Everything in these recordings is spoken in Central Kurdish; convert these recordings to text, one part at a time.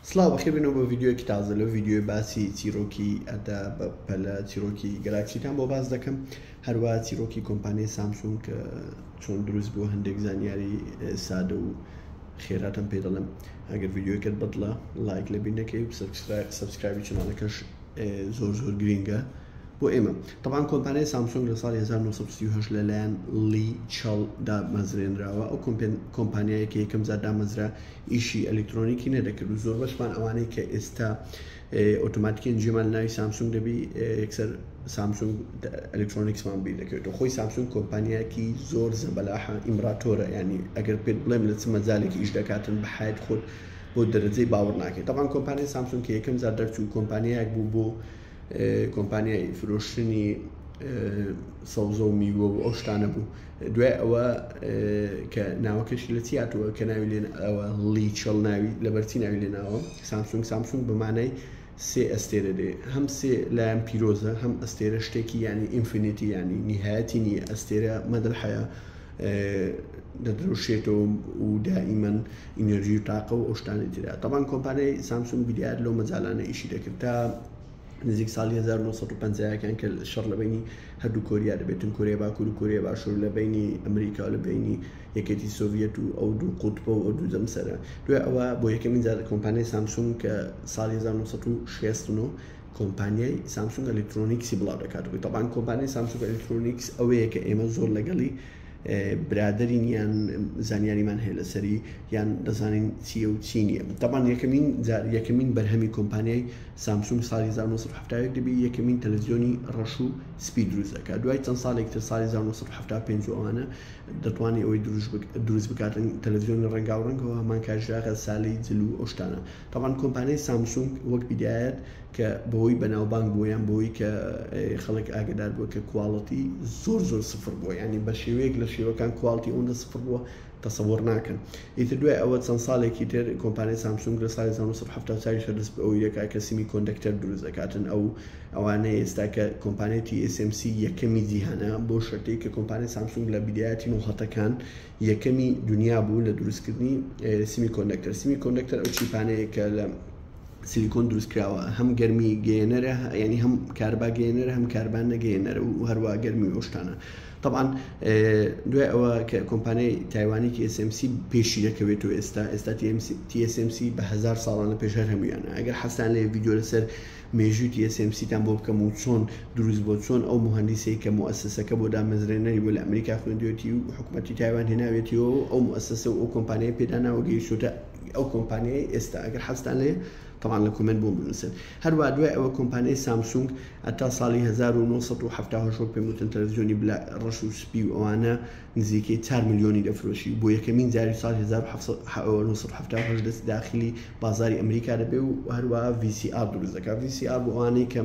سڵاو بەخێر بێنەوە بۆ ڤیدیۆیەکی تازە. لەو ڤیدیۆی باسی چیرۆکی ئەدا بە پەلە چیرۆکی گەلاکسیتان بۆ باس دەکەم، هەروە چیرۆکی کۆمپانیای سامسونگ کە چۆن دروست بووە، هەندێک زانیاری سادە و خێراتان پێ دەڵێم. ئەگەر ڤیدیۆکەت بەدڵە لایک لەبیر نەکەی و subscribe ی channel ەکەش زۆر زۆر گرینگە بۆ ئێمە. تەبعەن کۆمپانیای سامسونگ لە ساڵی 1938 لەلایەن لی چڵ دامەزرێنراوە. ئەو کۆمپانیایە کە یەکەم جار دامەزرا ئیشی ئەلکترۆنیکی نەدەکرد و زۆربەشمان ئەوانەی کە ئێستا ئۆتۆماتیکین جێمان ناوی سامسونگ دەبی یەکسەر سامسونگ ئەلکترۆنیکسمان بیر دەکەوێتەوە. خۆی سامسونگ کۆمپانیایەکی زۆر زەبەلاحە، ئیمراتۆرە، ینی ئەگەر پێت بڵێم لە چ مەجالێکی ئیش دەکاتن بە حیات خۆت بۆ دەرەجەی باوەڕ ناکەیت. تەبعەن کۆمپانیای سامسونگ کە یەکەم جار دەرچوو کۆمپانیایەک بوو بۆ کۆمپانیای فرۆشتنی سەوزە و میوە و ئەو شتانە بوو. دوای ئەوە کە ناوەکەشی لە چی هاتووە کە ناوی لێ ئەوە لی چڵ ناوی لەبەرچی ناوی لێ ناوە سامسونگ؟ سامسونگ بە مانای سێ ئەستێرە دێ، هەم سێ لایەن پیرۆزە، هەم ئەستێرە شتێکی ینی infinity ینی نیهایەتی نییە، ئەستێرە مەدەل حەیا دەدرەوشێتەوە و دائیمەن ئینەرژی و تاقە و ئەو شتانەی ترە. تەبعەن کۆمپانیای سامسونگ بیدایەت لەو مەجالانە ئیشی دەکرد تا نزیک ساڵی 1950 کە شەڕ لە بینی هەردوو کۆریا دەبێتن، کۆریای باکوور و کۆریای باشوور، لە بینی ئەمریکا و لە بینی یەکێتی سۆڤیەت و ئەو دوو قوتبە و ئەو دوو جەمسەرە. دوای ئەوە بۆ یەکەمین جار کۆمپانیای سامسونگ کە ساڵی 1969 کۆمپانیای سامسونگ ئەلکترۆنیکسی بڵاو دەکاتەوە. تەبعەن کۆمپانیای سامسونگ ئەلکترۆنیکس ئەوەیە کە ئێمە زۆر لەگەڵی برادەرین یان زانیاریمان هەیە لەسەری یان دەزانین چییە و چی نییە. تەبعەن یەکەمین جار یەکەمین بەرهەمی کۆمپانیای سامسونگ ساڵی 1971 دەبی یەکەمین تەلەڤیزیۆنی ڕەش و سپی دروست دەکات. دوای چەند ساڵێک تر ساڵی 1975 و ئەوانە دەتوانێت ئەوەی دروست بکاتن تەلەڤیزیۆنی ڕەنگاو ڕەنگەوە، هەمان کاتژمێر غەسالەی جل و ئەو شتانە. تەبعەن کۆمپانیای سامسونگ وەک بیدایەت کە بەهۆی بەناوبانگ بووە یان بەهۆی کە خەڵک ئاگدار بووە کە quality زۆر زۆر سفر بووە، ینی بە شێوەیەک لە شێوەکان quality ئەوەندە سفر بووە تەسەوڕ ناکەن. ئیتر دوای ئەوە چەند ساڵێکی تر کۆمپانیای سامسونگ لە ساڵی 1974 دەست بە ئەوەی دەکات کە semiconductor دروست دەکاتن. ئەو ئەوانەی ئێستا کە کۆمپانیای TSMC یەکەمی جیهانە، بۆ شەرتەی کە کۆمپانیای سامسونگ لە بیدایەتی نۆهەتەکان یەکەمی دنیا بوو لە دروستکردنی semiconductor. semiconductor ئەو چیپانەیە کە لە سیلیکۆن دروست کراوە، هەم گەرمی گەیەنەرە، ینی هەم کاربا گەیەنەرە هەم کاربا نەگەیەنەرە و هەروە گەرمی و شتانە. طبعا دوای ئەوە کە کۆمپانیای تایوانی TSMC پێشی دەکەوێتەوە، ئێستا TSMC بە هزار ساڵانە پێش هەر هەمویانە. ئەگەر حەزتان لێ ڤیدیۆ لەسەر مێژووی TSMC تان بۆ بکەم و چۆن دروست بۆ، چۆن ئەو مهندسەی کە موئەسەسەکە بۆ دامەزرێنەری بۆ لە ئەمریکا خوێندوێتی و حکوومەتی تایوان هێناوێتیەوە ئەو موئەسەسە و ئەو کۆمپانیای پێداناوە گەیشتۆتە ئەو کۆمپانیای ئێستا، ئەگەر حەزتان لێ طبعا لە comment بۆم بنووسن. هەروە دوای ئەوە کۆمپانیای سامسونگ هەتا ساڵی 1970 وەک پێم وتن تەلەڤیزیۆنی بلا ڕەش و سپی و ئەوانە نزیکەی 4 میلیۆنی دەفرۆشی. بۆ یەکەمین جاری ساڵی 1970 دەست داخلی بازاری ئەمریکا دەبێ و هەروە VCR دروست دەکات. VCR بۆ ئەوانەی کە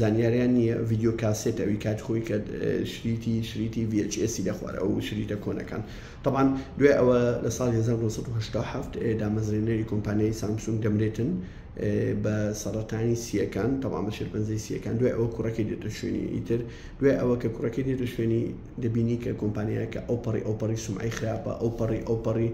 زانیاریان نییە ڤیدیۆ کاسێت، ئەوی کات خۆی کە شریتی VHS دەخوارە، ئەو شریتە کۆنەکان. طبعا دوای ئەوە لە ساڵی 1987 دامەزرێنەری کۆمپانیای سامسونگ دەمرێتن بە سەرەتانی سیەکان، طبعا بە شێرپەنجەی سیەکان. دوای ئەوە کوڕەکەی دێتە شوێنی. ئیتر دوای ئەوە کە کوڕەکەی دێتە شوێنی دەبینی کە کۆمپانیاکە ئەو پەڕی سومعی خراپە، ئەو پەڕی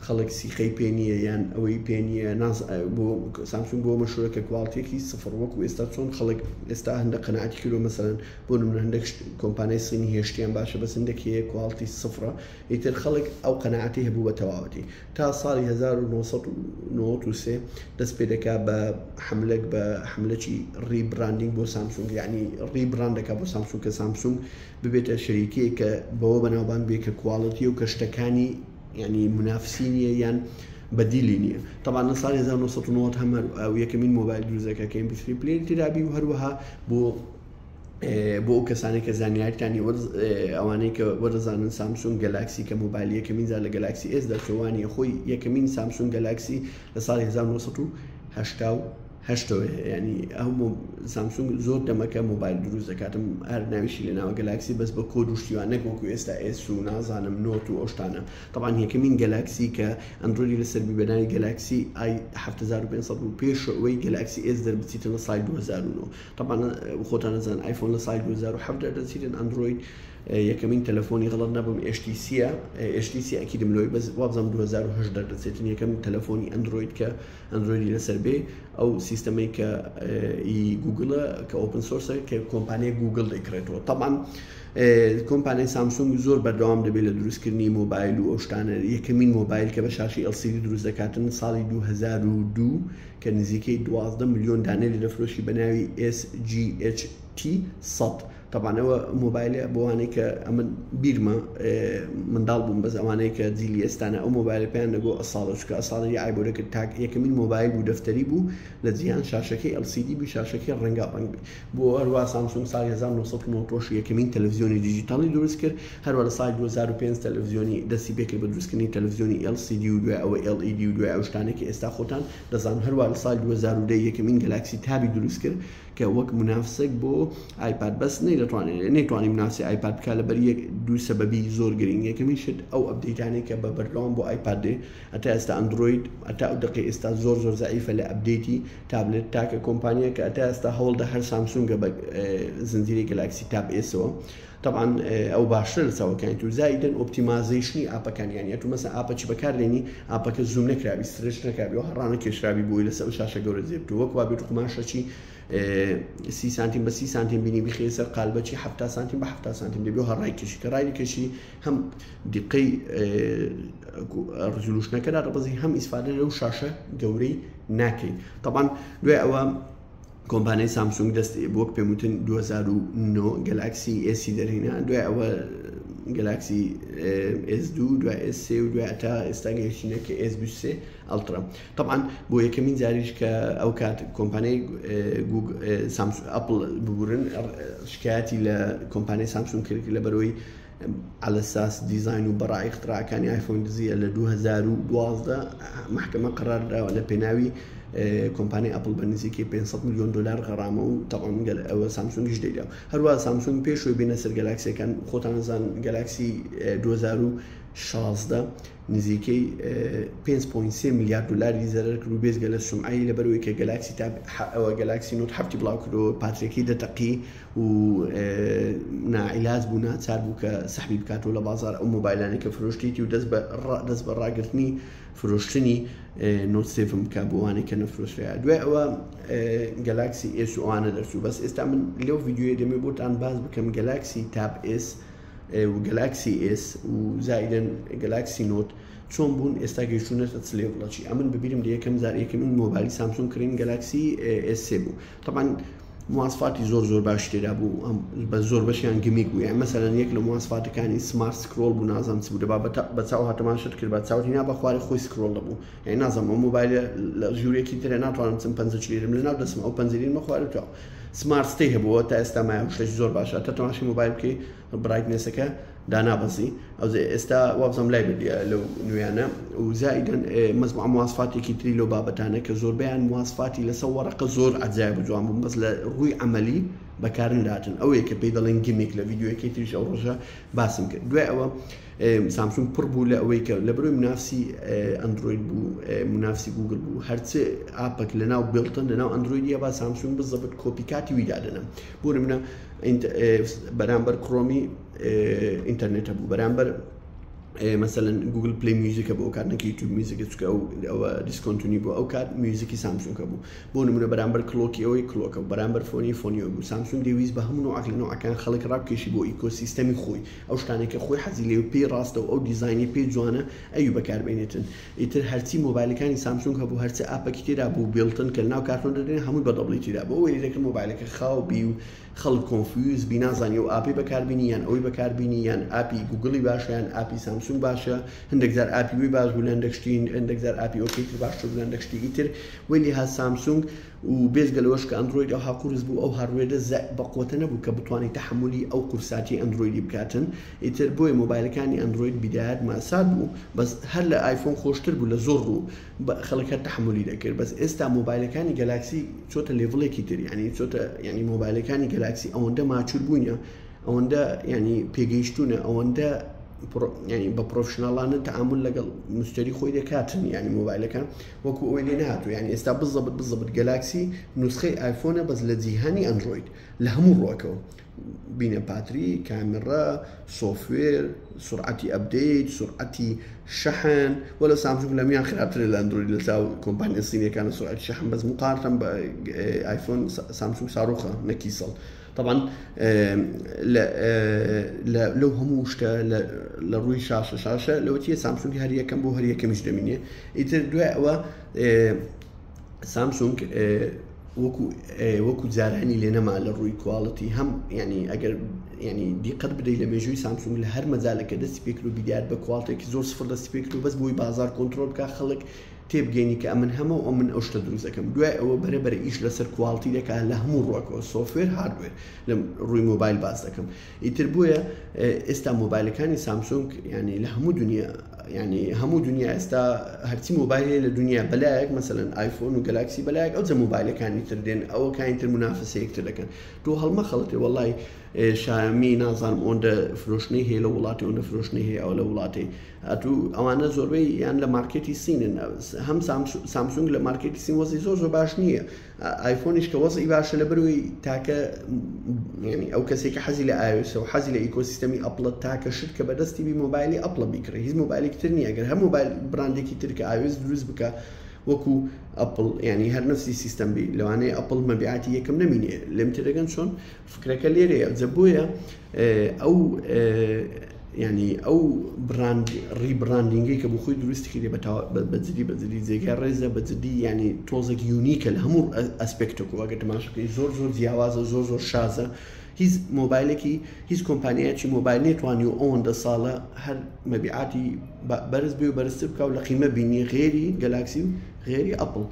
خەڵک سیقەی پێ نییە یان ئەوەی پێ نییە. ناز بۆ سامسونگ بۆ مەشهورە کە quality ێکی سفر، وەکو ئێستا چۆن خەڵک ئێستا هەندە قەناعەتی کردووە، مەسەلەن بۆ نمونە هەندێک کۆمپانیای سینی هێشتیان باشە بەس هەندێک هەیە quality سفرە. ئیتر خەڵک ئەو قەناعەتی هەبوو بە تەواوەتی. تا ساڵی 1993 دەست پێ دەکا بە حملەک بە حملەکی rebranding بۆ سامسونگ، یعنی rebrand دەکا بۆ سامسونگ کە سامسونگ ببێتە شەریکەیە کە بەوە بەناوبانگ بێ کە quality و کە شتەکانی ینی منافسی نییە یان بەدیلی نییە. طبعا لە ساڵی 1990 هەم ئەو یەکەمین مۆبایل دروست دەکا کە MP3 player تێدابی و هەروەها بۆ ئەو کەسانێک کە زانیاریتانی ئەوانەی کە وەرزانن سامسونگ گەلاکسی کە مۆبایل یەکەمین جار لە گەلاکسی ئێس دەرچوانی خۆی یەکەمین سامسونگ گەلاکسی لە ساڵی 1988 ینی ئەو سامسونگ زۆر دەمەکە مۆبایل دروست دەکاتم هەر ناویشی لە ناوە گەلاکسی بەس بە کۆد و شتیوان نەک وەکو ئێستا ئێس و نازانم نۆت و ئەو شتانە. طبعا یەکەمین گەلاکسی کە ئەندرۆیدی لەسەر بی بەناوی گەلاکسی ئای 7500 بوو پێش ئەوەی گەلاکسی ئێس دەربچیتە لە ساڵی 2009. طبعا خۆتان نەزان ئایفۆن لە ساڵی 2007 دەرچیتن، ئەندرۆید یەکەمین تەلەفۆنی غەڵەت نەبم HTC یە، HTC ئەکیدم لۆی بەس وابزانم 2008 دەردەچێتن یەکەم تەلەفۆنی ئەندرۆید کە ئەندرۆیدی لەسەر بێ ئەو سیستەمەی کە ئی گوگلە کە open source ە کە کۆمپانیای گوگل دەیکڕێتەوە. تەبعەن کۆمپانیای سامسونگ زۆر بەردەوام دەبێت لە دروستکردنی مۆبایل و ئەو شتانە. یەکەمین مۆبایل کە بە شاشەی LCD دروست دەکاتن ساڵی 2002 کە نزیکەی 12 ملیۆن دانەی لێ دەفرۆشی بە ناوی SGHT 100. تەبعەن ئەوە مۆبایلە بۆ ئەوانەی کە ئەمن بیرمە منداڵ بووم، بەس ئەوانەی کە جیلی ئێستانە ئەو مۆبایلە پێیان دەگۆ ئەساڵە، چونکە ئەساڵە یە بۆ دەکرد تاک یەکەمین مۆبایل بوو دەفتەری بوو لە جیهان شاشەکەی LCD بوو، شاشەکەی ڕەنگا ڕەنگ بوو. بۆ هەروە سامسونگ ساڵی 1990 یەکەمین تەلەڤزیۆنی دیجیتاڵی دروست کرد. هەروە لە ساڵی 2005 تەلەڤزیۆنی دەستی پێکرد بە دروستکردنی تەلەڤزیۆنی LCD و دوای ئەوە LED و دوای ئەو شتانەی کە ئێستا خۆتان دەزان. هەروە لە ساڵی 2010 یەکەمین گەلاکسی تابی دروست کرد کە وەک منافسێک بۆ ئایپاد، بەس نەیدەتوانێت نەیتوانی منافسی ئایپاد بکات لەبەر یەک دوو سەبەبی زۆر گرنگ. یەکەمین شت ئەو update انەی کە بە بەردەوام بۆ ئایپاد دێ، هەتا ئێستا ئەندرۆید هەتا ئەو دقی ئێستا زۆر زۆر زەعیفە لە update ی تابلێت. تاکە کۆمپانیا کە هەتا ئێستا هەوڵدە هەر سامسونگە بە زنجیرەی گەلاکسی تاب ئێسەوە. طبعا ئەو باشتر لە چاوەکانی تو زایدن optimization ی ئاپەکان، یانی ئەتو مەسە ئاپە چی بەکاردێنی ئاپەکە zoom نەکراوی stretch نەکراوی و هەڕانە کێشراوی بۆی لەسەر ئەو شاشە گەورە جێ بتو وەک وا بێت قوماشەکی 30 سانتیم بە 30 سانتیم بینی بخێ سەر قالبەکی 70 سانتیم بە 70 سانتیم دەبێ و هەڕای کێشی کە ڕای کێشی هەم دیقەی resolution ەکە دادەبەزی هەم ئیسفادە لەو شاشە گەورەی ناکەی. طبعا دوای ئەوە کۆمپانیای سامسونگ دەست وەک پێم وتن 2009 گەلاکسی ئێسی دەرهێنا، دوای ئەوە گەلاکسی ئێس 2 دوای ئێس 3 و دوای تا ئێستا گەیشتینە کە ئێس 23 ئەڵترا. طبعا بۆ یەکەمین جاریش کە ئەو کات کۆمپانیای سامسونگ ئەپل ببورن شکایەتی لە کۆمپانیای سامسونگ کرد لە بەرەوەی على اساس دیزاین و بەڕای اختراعەکانی ئایفۆن دزیە. لە 2012 محکمە قرار داوە لە پێناوی کۆمپانیای ئەپل بە نزیکەی 500 میلیۆن دلار غەرامە و طبعا ئەوە سامسونگیش دەیدا. هەروە سامسونگ پێشوی بینە سەر گەلاکسیەکان، خۆتان نزان گەلاکسی 2016 نزیکەی 5.3 میلیارد دلاری زەرەر کرد و بێزگە لە سومعەی لەبەرەوەی کە گەلاکسی تاب ئەوە گەلاکسی نۆت هەفتی بڵاو کردەوە پاتریەکەی دەتەقی و ناعیلاج بوو، ناچار بوو کە سەحبی بکاتەوە لە بازار ئەو مۆبایلانەی کە فرۆشتێتی و دەست بە ڕاگرتنی فرۆشتنی نۆت سێڤن بکە بۆ ئەوانەی کە نەفرۆشرایە. دوای ئەوە گەلاکسی ئێس و ئەوانە دەرچوو. بەس ئێستا من لەو ڤیدیۆیە دەمێ بۆتان باس بکەم گەلاکسی تاب ئێس و گەلاکسی ئێس و زائیدەن گەلاکسی نۆت چۆن بوون ئێستا گەیشتوونەتە چ level ەکی. ئەمن ببیرم لە یەکەم جار یەکەمین مۆبایلی سامسونگ کڕیم گەلاکسی ئێس سێ بوو. طبعا مواصفاتی زۆر زۆر باش تێدا بوو، بە زۆر بەشیان gimmick بوو. یان مەسەلەن یەک لە مواصفاتەکانی smart scroll بوو، نازانم چ بوو، دەبا بە چاو هاتەماشت کرد بە چاوتی نا بە خوارێ خۆی scroll دەبوو. یعنی نازانم ئەو مۆبایلە لە ژوورێکی ترە ناتوانم چم پەنجە چلیرم لە ناو دەستم ئەو پەنجەریم بە خوارێ تاو. smart stay هەبووە تا ئێستا مایە، شتێکی زۆر باشە. تا تەماشای مۆبایل بکەی brightness ەکە دانابەزی ئەو ئێستا وابزانم لای بردیە لەو نوێیانە. و زائیدەن مەجموعە مواصفاتێکی تری لەو بابەتانە کە زۆربەیان مواصفاتی لەسەر وەرەقە زۆر عەجایب و جوان بوون، بەس لە ڕووی عەمەلی بەکار نەداتن. ئەوەیە کە پێی دەڵێن gimmick، لە ڤیدیۆیەکەی تریش ئەو ڕۆژە باسم کرد. دوای ئەوە سامسونگ پڕ بوو لە ئەوەی کە لە بەرەوەی منافسی ئەندرۆید بوو، منافسی گوگل بوو، هەرچێ ئاپەک لەناو built-in لەناو ئەندرۆیدیە با سامسونگ بزەبت copycat ی وی دادەنەم. بۆ نمونە بەرامبەر کرۆمی ئینتەرنێتە بوو، بەرامبەر مەسەلەن گوگل پلی میوزیکە بۆ ئەو کات نەک یوتیوب میوزیکە، چونکە ئەوە discontinue بوو ئەو کات میوزیکی سامسونگە بوو. بۆ نمونە بەرامبەر clock ی ئەوەی clock ە بوو، بەرامبەر phone ی phone ی ئەو بوو. سامسونگ دەیویست بە هەموو نوعەک لە نوعەکان خەڵک ڕابکێشی بۆ ecosystem ی خۆی، ئەو شتانێک کە خۆی حەزی لێ و پێی ڕاستە و ئەو دیزاینی پێی جوانە ئەوی بەکاربێنێتن. ئیتر هەرچی مۆبایلەکانی سامسونگ هەبوو هەرچی ئاپەکی تێدا بوو built-in کە لەناو کارتۆن دەدرێن هەمووی بە دەبڵی تێدا بوو. ئەوەی دەکرد مۆبایلەکە خاو بی و خەڵک confuse بی، نازانی ئەو ئاپی بەکاربینی یان ئەوەی بەکاربینی، یان ئاپی گوگڵی باشە یان ئاپی سامسونگ باشە. هەندێک جار ئاپی وی باش بوو لە هەندێک شتی، هەندێک جار ئاپی ئۆکەی تر باشتر بوو لە هەندێک شتی ئیتر. وەلی ها سامسونگ و بێجگە لەوەش کە ئەندرۆید ئەوها قورس بوو، ئەو hardware ە بە قوتە نەبوو کە بتوانێت تەحملی ئەو قورساتی ئەندرۆیدی بکاتن. ئیتر بۆیە مۆبایلەکانی ئەندرۆید بدایەت ماسات بوو، بەس هەر لە ئایفۆن خۆشتر بوو لە زۆر ڕوو، خەڵک هەر تەحملی دەکرد. بەس ئێستا مۆبایلەکانی گەلاکسی چۆتە level ێکی تر، یعنی چۆتە یعنی مۆبایلەکانی گەلاکسی ئەوەندە mature بووینە، ئەوەندە یعنی پێگەیشتونە، ئەوەندە ینی بە پرۆفشناڵانە تەعامول لەگەڵ مشتری خۆی دەکاتن ینی مۆبایلەکان وەکو ئەوەی لێ نهاتوو ینی ئێستا بزەبت بزەبت گەلاکسی نوسخەی ئایفۆنە بەس لە جیهانی ئەندرۆید لە هەموو ڕوەکەوە بینە پاتری کامێڕا software سرعەتی update سرعەتی شەحن وەلە سامسونگ لەمیان خراپترە لە ئەندرۆید لە چاو کۆمپانیا سینیەکان سرعەتی شەحن بەس مقارنە بە ئایفۆن سامسونگ ساروخە نەکیسەڵ طبعا لەو هەموو شتە لە ڕووی شاشە شاشە لەوە چیە سامسونگ هەر یەکەم بۆ هەر یەکەمیش دەمینێ ئیتر دوای ئەوە سامسونگ وەکو وەکو جارانی لێ نەما لە ڕووی quality هەم ینی ئەگەر ینی دیقەت بدەیت لە مێژووی سامسونگ لە هەر مەجالێکە دەستی پێکرد و بیدات بە quality ێکی زۆر سفر دەستی پێکرد و بەس بۆی بازار کۆنترۆل بکە خەڵک تێبگەینی کە ئەمن هەمە و ئەمن ئەو شتە دروست دەکەم دوای ئەوە بەرە بەرە ئیش لەسەر quality دەکات لە هەموو ڕوەکەوە software hardware لە ڕووی مۆبایل باس دەکەم ئیتر بۆیە ئێستا مۆبایلەکانی سامسونگ ینی لە هەموو دنیا ینی هەموو دنیا ئێستا هەرچی مۆبایل هەیە لە دنیا بەلایەک مەسەلەن ئایفۆن و گەلاکسی بەلایەک ئەو جە مۆبایلەکانی تر دێن ئەوەکانی تر منافسە یەکتر دەکەن تۆ هەڵمەخەڵەتێ وەڵای شامی نازانم ئەوەندە فرۆشتنی هەیە لە وڵاتی ئەوەندە فرۆشتنی هەیە ئەو لە وڵاتی ئەتوو ئەوانە زۆربەی یان لە مارکێتی سینن هەم سامسونگ لە مارکێتی سین وەزی زۆر زۆر باش نییە ئایفۆنیش کە وەزعی باشە لەبەرەوەی تاکە ینی ئەو کەسێک کە حەزی لە ئایۆسە و حەزی لە ecosystem ی ئەپڵە تاکە شت کە بەدەستی بی مۆبایلی ئەپڵە بیکڕێ هیچ مۆبایلێکی تر نییە ئەگەر هەر مۆبایل براندێکی تر کە ئایۆس دروست بکە وەکو ئەپڵ ینی هەر نفسی سیستەم بی لەوانەیە ئەپڵ مەبیعاتی یەکەم نەمینێ لێم تێدەگەن چۆن فکرەکە لێرەیە جە بۆیە ئەو ینی ئەو brand rebranding ەی کە بۆ خۆی دروستی کردی بە جدی بە جدی جێگای ڕێزە بە جدی ینی تۆزێک unique ە لە هەموو aspect ێک و ئەگەر تەماشەکەی زۆر زۆر جیاوازە زۆر زۆر شازە هیچ مۆبایلێکی هیچ کۆمپانیایکی مۆبایل نێتوانی و ئەوەندە ساڵە هەر مەبیعاتی بەرز بێ و بەرزتر بکە و لە قیمە بینی غێری گەلاکسی و غێری ئەپڵ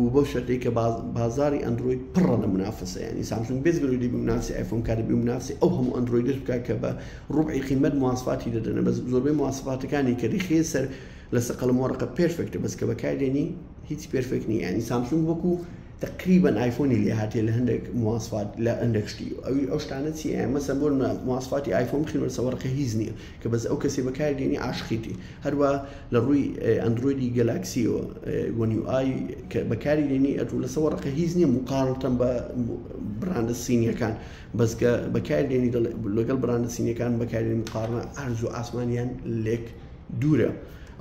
و بەو شەرتەی کە بازاری ئەندرۆید پڕە لە منافسە ینی سامسونگ بێجگە لەوەی دەبی منافسی ئایفۆن کات دەبی منافسی ئەو هەموو ئەندرۆیدش بکات کە بە ڕوبعی قیمەت مواسفاتی دەدەنە بەس زۆربەی مواسفاتەکانی کە ریخێ سەر لەسەر قەڵەم وەڕقە perfect ە بەس کە بەکاردێنی هیچ perfect نییە ینی سامسونگ وەکو تقریبا ئایفۆنی لێ هاتێ لە هەندێک مواسفات لە هەندێک شتی ئەوی ئەو شتانە چی مەسەن بۆ مواسفاتی ئایفۆن بخینەوە لەسەر وەڕقە هیچ نییە کە بەس ئەو کەسی بەکاردێنی عاشقیتی هەروا لە ڕووی ئەندرۆیدی گەلاکسیەوە One UI کە بەکاری دێنی ئەتوو لەسەر وەڕقە هیچ نییە مقارنەتەن بە براندە سینیەکان بەس کە بەکاری دێنی لەگەڵ براندە سینیەکان بەکاری مقارنە ئەرز و ئاسمانیان لێک دوورە.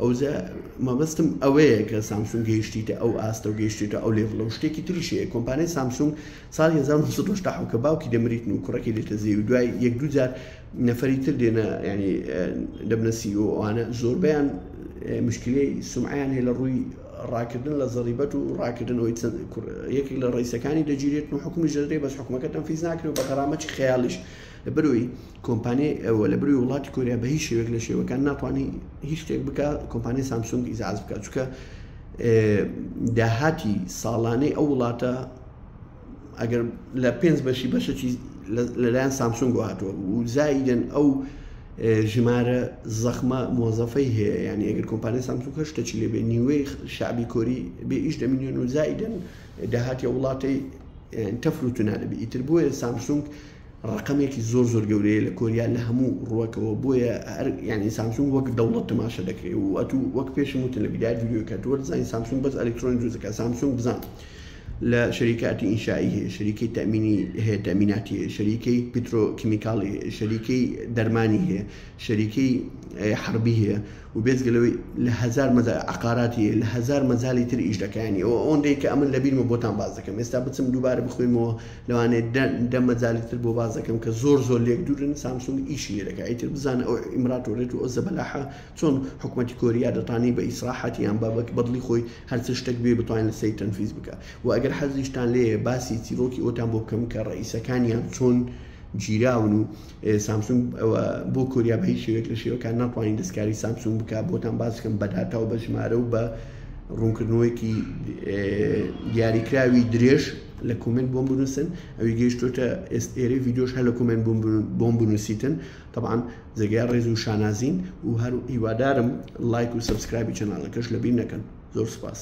ئەوجا مەبەستم ئەوەیە کە سامسونگ گەیشتیتە ئەو ئاستە و گەیشتیتە ئەو level ە و شتێکی تریش هەیە کۆمپانیای سامسونگ ساڵی 1970 کە باوکی دەمریتن و کوڕەکەی دێتە زێ و دوای یەک دوو جار نەفەری تر دێنە ینی دەبنە CEO ئەوانە زۆربەیان مشکلەی سومعیان هەیە لە ڕووی ڕاکردن لە زەریبەت و ڕاکردن ئەوی یەکێک لە ڕیسەکانی دەگیرێت و حکومی ژەرێ بەس حکومەکە تەنفیز ناکرێت و بە غەرامەتی خەیاڵیش لە بەروی کۆمپانیای ئەوە لە بەروی وڵاتی کۆریا بە هیچ شێوەیەک لە شێوەکان ناتوانانی هیچ شتێک بکە کۆمپانیای سامسونگ ئیزعاج بکات چونکە داهاتی ساڵانەی ئەو وڵاتە ئەگەر لە پێنج بەشی بەشێکی لەلایەن سامسونگ هاتووە و زایدن ئەو ژمارە زەخمە مۆزەفەی هەیە یعنی ئەگەر کۆمپانیای سامسونگ هەر شتێکی لێ بێ نیوەی شعبی کۆری بێ ئیش دەمینێن و زایدن داهاتی وڵاتەی تەفر و تونا دەبی ئیتر بۆیە سامسونگ ڕقەمێکی زۆر زۆر گەورەیە لە کۆریا لە هەموو ڕوەکەوە بۆیە ینی سامسونگ وەک دەوڵەت تەماشا دەکرێت و ئەتوو وەک پێشم وتن لە بیدای ڤیدیۆکە تۆ زانانی سامسونگ بەس ئەلکترۆنی دروست دەکات سامسونگ بزان لە شەریکاتی ئینشایی هەیە شەریکەی تەمینی هەیە تەمیناتی هەیە شەریکەی پترۆکیمیکاڵی هەیە شەریکەی دەرمانی هەیە شەریکەی حربی هەیە و بێجگە لەوەی لە هەزار مەجال عقاراتی هەیە لە هەزار مەجالی تر ئیش دەکەیانی ئەوە ئەوەندەی کە ئەمن لەبیرمە بۆتان باس دەکەم ئێستا بچم دووبارە بخوێنمەوە لەوانەیە دە مەجالی تر بۆ باس دەکەم کە زۆر زۆر لێک دوورن سامسونگ ئیشی لێ دەکات ئیتر بزانە ئەو ئیمراتۆرێت و ئەو زەبەلاحە چۆن حکومەتی کۆریا دەتانی بە ئیسراحەت یان بە بەدڵی خۆی هەرچ شتێک بێ بتوانێت لەسەری تەنفیز بکە و ئەگەر حەزیشتان لێیە باسی چیرۆکی ئەوتان بۆ بکەم کە ڕئیسەکانیان چۆن گیراون و سامسونگ بۆ کۆریا بە هیچ شێوەیەک لە شێوەکان ناتوانین دەستکاری سامسونگ بکە بۆتان باس بکەم بە داتا و بە ژمارە و بە ڕوونکردنەوەیەکی دیاریکراوی درێژ لە comment بۆم بنووسن ئەوی گەیشتۆتە ئێرەی ڤیدیۆش هەر لە comment بۆم بنووسیتن تەبعەن جێگای ڕێز و شانازین و هەر هیوادارم لایک و subscribe ی channel ەکەش لەبیر نەکەن زۆر سپاس.